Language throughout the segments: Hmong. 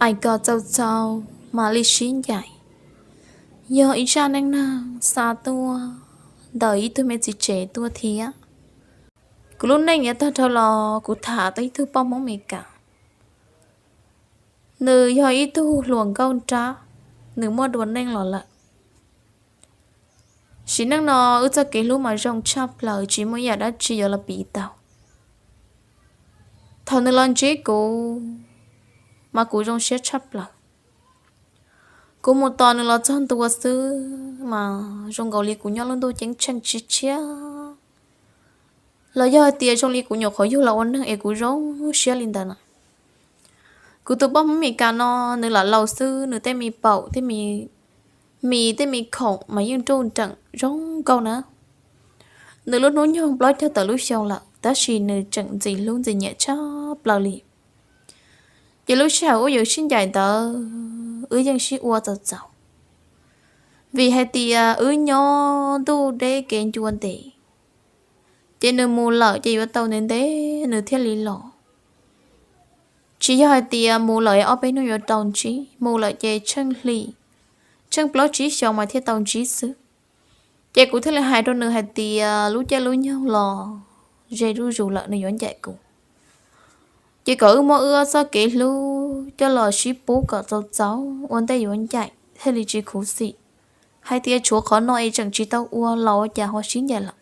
Aim kom txaus txaus mam li sib ncaim, yog ib zaj neej neeg xa tuaj ntawm ib tug me txiv tsev tuaj thiab. Kuv lub neej yav tag dhau los kuv tham tau ib tug poj Hmoob Mes Kas. Nws yog ib tug hluas nkauj nrab, nws muaj dua neej los lawm. Sim neej no wb txoj kev hlub mas zoo tshaj plaws, tsis muaj ib yam dab tsi yuav los piv tau. Thaum nws los ntsib kuv mas kuv zoo siab tshaj plaws. Kuv mus tos nws los txog ntua xwb mas zoo nkaus li kuv nyob lub ntuj ceeb tsheej tshiab tshiab, los yog hais tias zoo li kuv nyuam qhuav yug los ua neeg es kuv zoo siab li ntawd na. Kuv tus poj Hmoob Mes Kas no, nws lam laus xwb, nws tej me paum, tej me mis, tej me khoom mas yeej nruj nreem zoo nkauj na. Nws lub hnub nyoog plaub caug tawm lub xyoo lawm, tab sis nws tseem ntxim hlub ntxim nyiam tshaj plaws li. Ces lub sij hawm uas yus sib ncaim ntawd wb yeej sib ua txaus txaus, vim hais tias wb nyob ntuj deb kev ncua ntev. Ces nws mus lawm ces yuav tau ntev ntev nws thiaj li los. Tsis yog hais tias mus lawm es ob peb hnub yuav tau ntsib, mus lawm ces tsheej hli, tsheej plaub tsib xyoos mas thiaj tau ntsib xwb. Ces kuv thiaj li hais rau nws hais tias lub caij lub nyoog los ze zuj zus lawm, nws yuav ncaim kuv. Ces kom wb muab wb txoj kev hlub coj los sib pub kom txaus txaus, ua ntej yuav ncaim thiaj li tsis khuv xim. Hais tias tshuav qhov no es tseem tsis tau ua los ua cas ho sib ncaim lawm.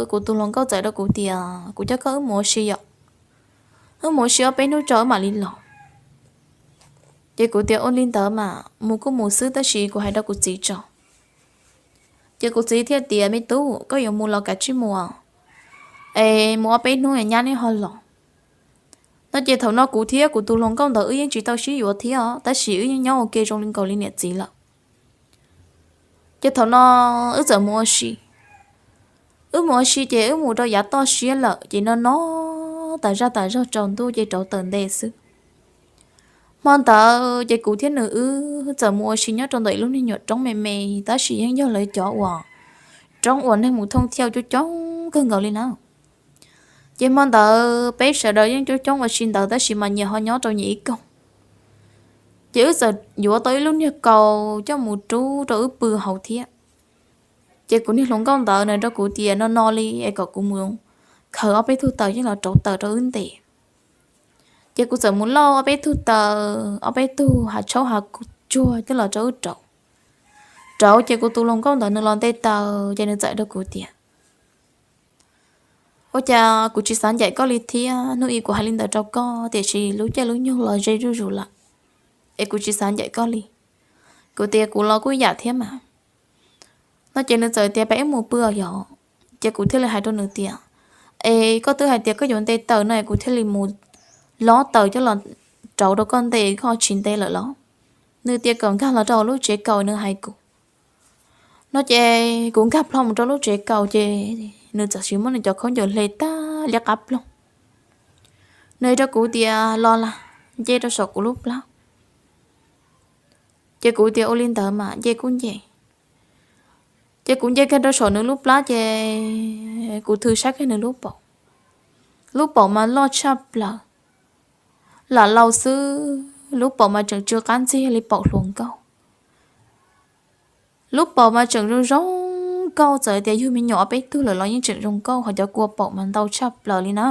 Kuv tus hluas nkauj txawm rau kuv tias kuv coj koj wb mus ua si yom, wb mus ua si ob peb hnub tso wb mam li los. Ces kuv tias ua li ntawd mas mus kuj mus xwb, tab sis kuv hais rau kuv txiv tso. Ces kuv txiv thiaj tias me tub, koj yuav mus los kav tsij mus, es mus ob peb hnub nyab neb ho los. No ces thaum no kuv thiab kuv tus hluas nkauj ntawd wb yeej tsis tau sib yuav thiab os, tab sis wb yeej nyob ua ke zoo li nkaus li niam txiv lawm. Ces thaum no wb txawm mus ua si. Wb mus ua si ces wb mus rau yav toj siab lawm ces no no tas zaj tas zog tsaus ntuj ces rauv taws nte xwb. Hmo ntawd ces kuv thiab nws wb txawm mus ua si nyob rau ntawm ib lub niag nyuam roob me me, tab sis yeej yog lawv cov uas roob uas neeg mus thooj thiaj coob coob kawg nkaus li na. Ces hmo ntawd peb sawv daws yeej coob coob ua si ntawd tab sis mas nyias ho nyob rau nyias ib koog. Ces wb txawm yuav tau ib lub niag kaus coj mus rub rau wb pw hauv thiab. Ces kuv niag hluas nkauj ntawd nws rau kuv tias no no li es kom kuv mus khaws ob peb tug taws coj los rauv taws rau wb nte. Ces kuv txawm mus lauj ob peb tug taws, ob peb tug hav tshaub hav tsuag coj los rau wb rauv. Rauv ces kuv tus hluas nkauj ntawd nws los nte taws ces nws txawm rau kuv tias ua cas kuv tsis xav ncaim koj li thiab, hnub ib kuv hais li ntawd rau koj tiam sis lub caij lub nyoog los ze zuj zus lawm, es kuv tsis xav ncaim koj li. Kuv tias kuv los kuj yam thiab mas. No ces nws txawm tias peb wb mus pw yom. Ces kuv thiaj li hais rau nws tias es koj twb hais tias koj yuav nte taws no es kuv thiaj li mus lob taws coj los rauv rau koj nte, koj tsis nte lawm los? Nws tias kom nkag los rau lub tsev kaus, nws hais kuv. No ces kuv nkag plho mus rau lub tsev kaus ces nws txawm sis muab nws cov khaub ncaws hle tag liab qab ploog. Nws hais rau kuv tias los las, nce rau saum kuv lub plab. Ces kuv tias ua li ntawd mas nce kuj nce. Ces kuv nce kiag rau saum nws lub plab ces kuv thw saib kiag nws lub paum. Lub paum mas loj tshaj plaws, lam laus xwb, lub paum mas tseem tsw qab ntxiag li paum hluas nkauj. Lub paum mas tseem zoo zoo nkauj, txawm tias yug me nyuam ob peb tug lawm los yeej tseem zoo nkauj, ho cov kua paum mas ntau tshaj plaws li na.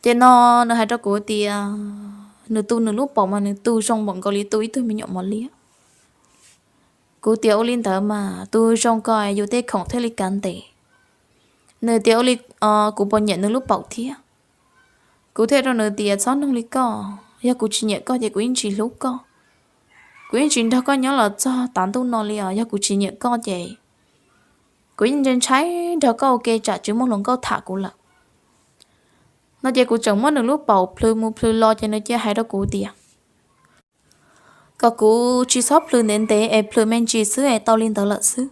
Ces no nws hais rau kuv tias nws tu nws lub paum mas nws tu zoo npaum nkaus li tu ib tug me nyuam mos liab. Kuv tias ua li ntawd mas tu zoo ko yus tej khoom thiaj li kav ntes. Nws tias ua li, kuv puas nyiam nws lub paum thiab. Kuv thiaj rau nws tias txhob noog li koj, yog kuv tsis nyiam koj ces kuv yeej tsis hlub koj. Kuv yeej tsis nrog koj nyob los txog tav ntuj no li os, yog kuv tsis nyiam koj ces kuv yeej ntshai ntshai nrog koj ua ke tsam tsis muaj hluas nkauj tham kuv lawm. No ces kuv tseem muab nws lub paum plhws mus plhws los ces nws cia hais rau kuv tias kom kuv tsis txhob plhws ntev ntev es plhws me ntsis xwb es tau li ntawd lawm xwb.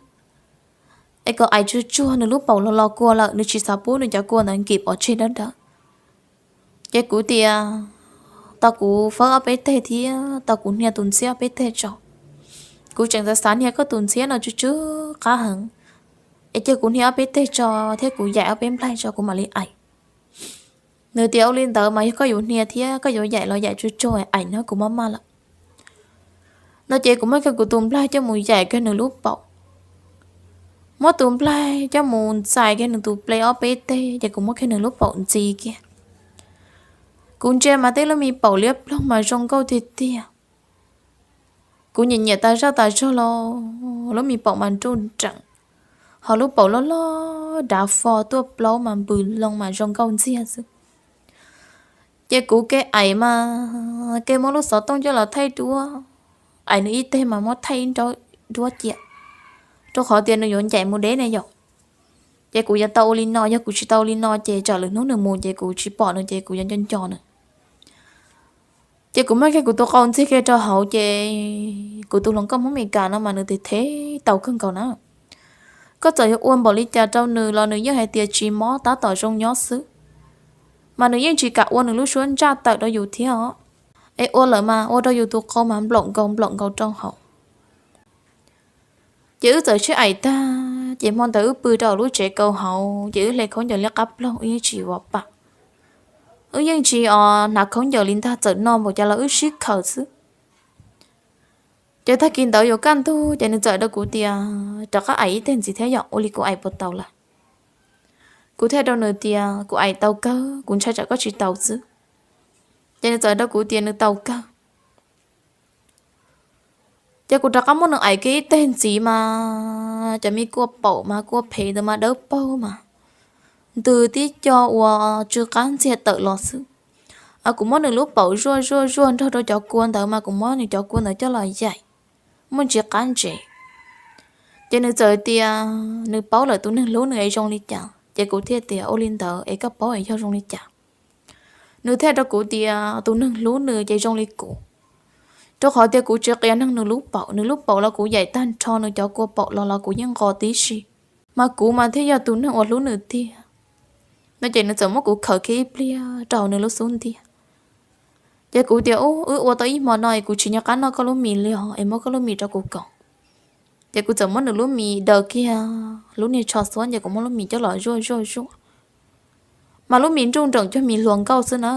Es kom aim tsuag tsuag nws lub paum los los kua lawm nws tsis xav pub nws cov kua ntawd nkim pov tseg dawb dawb. Ces kuv tias tau kuv fawb ob peb teg thiab tau kuv hnia tus ntxhiab ob peb teg tso. Kuv tseem xav xav hnia koj tus ntxhiab no tsw tsw qab heev, es cia kuv hnia ob peb teg tso thiab kuv yaim ob peb nplaig tso kuv mam li aim. Nws tias ua li ntawd mas yog koj yuav hnia thiab koj yuav yaim los yaim tsuag tsuag, aim no kuv maj maj lawm. No ces kuv muab kiag kuv tus nplaig coj mus yaim kiag nws lub paum, muab tus nplaig coj mus ntxais kiag nws tus ple ob peb teg ces kuv muab kiag nws lub paum ntxiv kiag. Kuv ntsia mas tej lub me paum liab ploog mas zoo nkauj tiag tiag. Kuv nyiam nyiam tas zaj tas zog los lub me paum mas nruj nreem, ho lub paum loj loj dav fo tuaj plaub mas npws loo mas zoo nkauj ntxiag xwb. Ces kuv ke aim mas ke muab lub xov tooj coj los thaij duab, aim nws ib teg mas muab thaij ib nrab duab cia, rau qhov tias nws yuav ncaim mus deb ne yom. Ces kuv yuav tau ua li no, yog kuv tsis tau ua li no ces tsam lwm hnub nws mus ces kuv tsis pom nws ces kuv yuav nco nco nws. Ces kuv muab kiag kuv tus qau ntxig kiag rau hauv ces kuv tus hluas nkauj Hmoob Amelikas no mas nws tes thev tau kawg nkaus na. Koj txawm yuav ua npaum li cas rau nws los nws yeej hais tias tsis mob, tab tom zoo nyob xwb. Mas nws yeej tsis kam ua nws lub suab ntsaj tawm rau yus thiab os. Es ua lawm mas ua rau yus tus qau mas nplaum nkaus nplaum nkaus rau hauv. Ces wb txawm sib aim tag ces hmo ntawd wb pw rau lub tsev kaus hauv ces wb hle khaub ncaws liab qab ploog, wb yeej tsis vov pam, wb yeej tsis os hnav khaub ncaws li ntag, txawm no npaum cas los wb sib khaws xwb. Ces tag kis ntawd yuav kaj ntug ces nws txawm rau kuv tias rov qab aim ib teg ntxiv thiab yom, ua li kuv aim puas tau lawm. Kuv thiaj rau nws tias kuv aim tau kawg, kuv ntshai tsam koj tsis tau xwb. Ces nws txawm rau kuv tias nws tau kawg. Ces kuv rov qab muab nws aim kiag ib teg ntxiv mas cov me kua paum mas kua phem ntawd mas dawb paug mas ntws tib co uas tsw qab ntxiag tawm los xwb. Kuv muab nws lub paum zuaj zuaj zuaj nrog rau cov kua ntawd mas kuv muab nws cov kua ntawd coj los yaim, muaj ntsis qab ntsev. Ces nws txawm tias nws paub lawm tus neeg hlub nws es zoo li cas, ces kuv thiaj tias ua li ntawd es koj paub es yog zoo li cas? Nws thiaj rau kuv tias tus neeg hlub nws ces zoo li kuv, rau qhov tias kuv tsis qias neeg nws lub paum, nws lub paum los kuv yaim tag nrho, nws cov kua paum los los kuv yeej nqos tib si, mas kuv mas thiaj yog tus neeg uas hlub nws tiag. No ces nws txawm muab kuv khawm kiag ib pliag rau hauv nws lub xub ntiag. Ces kuv tias ub, wb ua tau ib hmo no es kuv tsis nco qab noj koj lub mis li os, es muab koj lub mis rau kuv koom. Ces kuv txawm muab nws lub mis daws kiag lub niag tsho xuab ces kuv muab lub mis coj los zuaj zuaj zuaj, mas lub mis nruj nreem cuag mis hluas nkauj xwb na.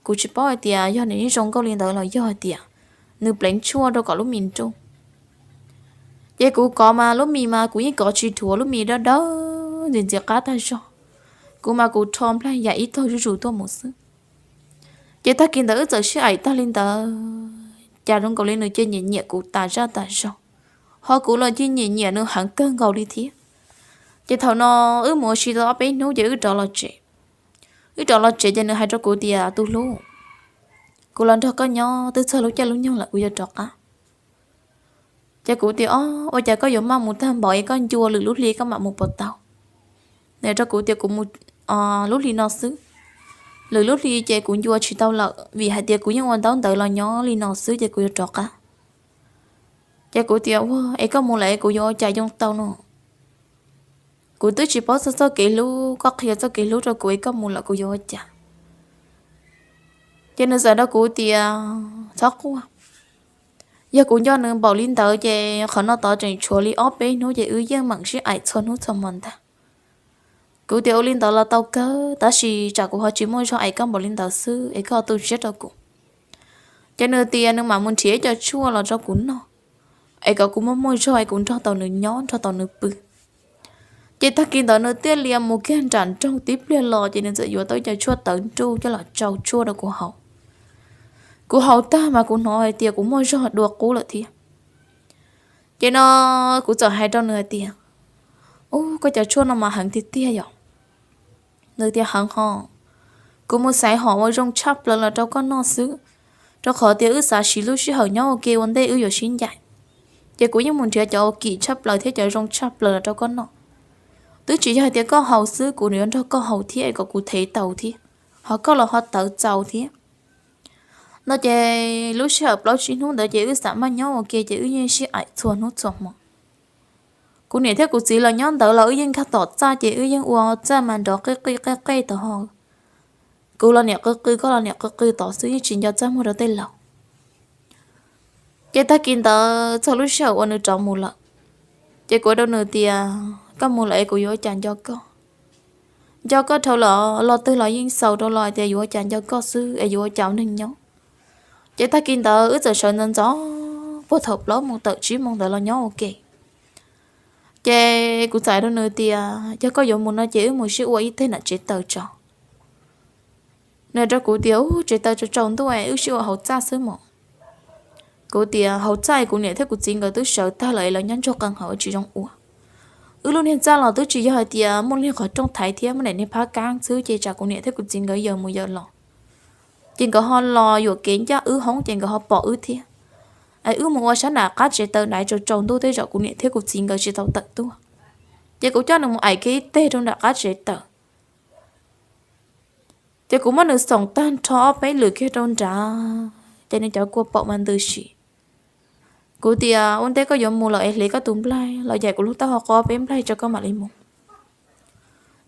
Kuv tsis paub hais tias yog nws yeej zoo nkauj li ntawd los yog hais tias nws pleev tshuaj rau kom lub mis nruj. Ces kuv kov mas lub mis mas kuv yeej kov tsis dhuav, lub mis dawb dawb ntxim ntxim qab tag zog. Kuv mas kuv rho nplaig yam ib tog zuj zus tuaj mus xwb. Ces tag kis ntawd wb txawm sib aim tag li ntawd, cas zoo nkaus li nws cia nyiam nyiam kuv tas zaj tas zog, ho kuv los cia nyiam nyiam nws heev kawg nkaus li thiab. Ces thaum no wb mus ua si tau ob peb hnub ces wb rov los tsev. Wb rov los tsev ces nws hais rau kuv tias tus hlub, kuv los nrog koj nyob twb txog lub caij lub nyoog lawm, kuv yuav rov qab. Ces kuv tias o, ua cas koj yuav maj mus tag npaum es koj ncua lwm lub hli koj mam mus puas tau? Nws rau kuv tias kuv mus lub hli no xwb, lwm lub hli ces kuv ncua tsis tau lawm vim hais tias kuv yeej ua ntaub ntawv los nyob li no xwb ces kuv yuav rov qab. Ces kuv tias ua es koj mus lawm es kuv yuav ua cas yoo tau no? Kuv twb tsis paub txog txoj kev hlub, koj qhia txoj kev hlub rau kuv es koj mus lawm kuv yuav ua cas? Ces nws txawm rau kuv tias txhob quaj, yog kuv nco nws npaum li ntawd ces qhov no tod tseem tshuav li ob peb hnub ces wb yeej meem sib aim txhua hnub txhua hmo ntag. Kuv tias ua li ntawd los tau kawg, tab sis tsam kuv ho tsis muaj zog aim koj npaum li ntawd xwb es koj tu siab rau kuv. Ces nws tias nws mam mus nrhiav ib co tshuaj los rau kuv noj, es kom kuv muaj muaj zog es kuv nrog tau nws nyob nrog tau nws pw. Ces tag kis ntawd nws thiaj li mus kiag nram nroog tib pliag los ces nws txawm yuav tau ib co tshuaj tawv nruj coj los tsau tshuaj rau kuv haus. Kuv haus tag mas kuv hnov hais tias kuv muaj zog dua qub lawm thiab. Ces no kuv txawm hais rau nws hais tias ub, koj cov tshuaj no mas heev tiag tiag yom? Nws tias heev ho, kuv mus xaiv hom ua zoo tshaj plaws los rau koj noj xwb, rau qhov tias wb xav siv lub sij hawm nyob ua ke ua ntej wb yuav sib ncaim. Ces kuv yeej mus nrhiav cov ua kim tshaj plaws thiab cov zoo tshaj plaws los rau koj noj. Twb tsis yog hais tias koj haus xwb, kuv yuav nrog koj haus thiab es kom kuv thev tau thiab, ho koj los ho tawv txaus thiab. No ces lub sij hawm plaub tsib hnub ntawd ces wb xav maj nyob ua ke ces wb yeej sib aim txhua hnub txhua hmo. Kuv niam thiab kuv txiv los nyob ntawd los wb yeej nkag tom txaj ces wb yeej ua txaj mas nrov qij qij qej qej tod ho. Kuv los niam qw qw, koj los niam qw qw tod xwb, yeej tsis nco txaj muag rau tej laus. Ces tag kis ntawd txog lub sij hawm uas nws rov mus lawm, ces kuv rau nws tias koj mus lawm es kuv yuav ua cas nco koj? nco koj dhau los, los twg los yeej xaus rau los hais tias yuav ua cas nco koj xwb es yuav ua cas ua neeg nyob. Ces tag kis ntawd wb txawm sawv ntxov ntxov puag thaum plaub moos tawm tsib moos ntawd los nyob ua ke. Ces kuv txais rau nws tias yog koj yuav mus no ces wb mus sib ua ib teg nram tsev taws tso. Nws rau kuv tias ub, tsev taws tsaus tsaus ntuj es wb sib ua hauv txaj xwb mas. Kuv tias hauv txaj es kuv niam thiab kuv txiv nkawd twb sawv tag lawm es lawv nyob ntsuag qees hauv tsis zoo ua. Wb lub niag txaj los twb tsis yog hais tias muaj niag qhov rooj thaiv thiab muaj daim niag phab kab xwb ces tsam kuv niam thiab kuv txiv nkawd yaws mus yaws los ces nkawd ho los yuam kev ncaj wb hoob ces nkawd ho pom wb thiab. Es wb mus ua sab nram qab tsev taws ntawd tsaus tsaus ntuj tej zaum kuv niam thiab kuv txiv nkawd tsis tau tawm tuaj. Ces kuv coj nws mus aim kiag ib teg rau nram qab tsev taws. Ces kuv muab nws xoom tag nrho ob peb lwm kiag rau nrad ces nws cov kua paum mas ntws si. Kuv tias ua ntej koj yuav mus lawm es hliv koj tus nplaig los yaim kuv lub taub hau qau ob peb nplaig tso koj mam li mus.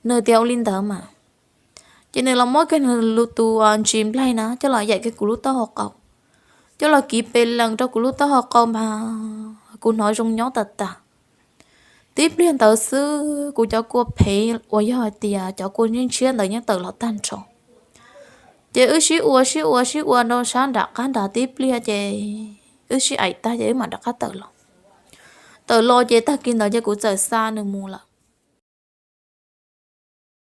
Nws tias ua li ntawd mas. Ces nws los muab kiag nws lub tus ntsis nplaig na coj los yaim kiag kuv lub taub hau qau, coj los kiv pes lees rau kuv lub taub hau qau mas kuv hnov zoo nyob tas tas. Tib pliag ntawd xwb kuv cov kua phem uas yog hais tias cov kua ntshiab ntshiab ntawd yeej tawm los tag nrho. Ces wb sib ua sib ua sib ua rau sab nram qab nrad tib pliag ces wb sib aim tag ces wb mam rov qab tawm los. Tawm los ces tag kis ntawd ces kuv txawm xa nws mus lawm.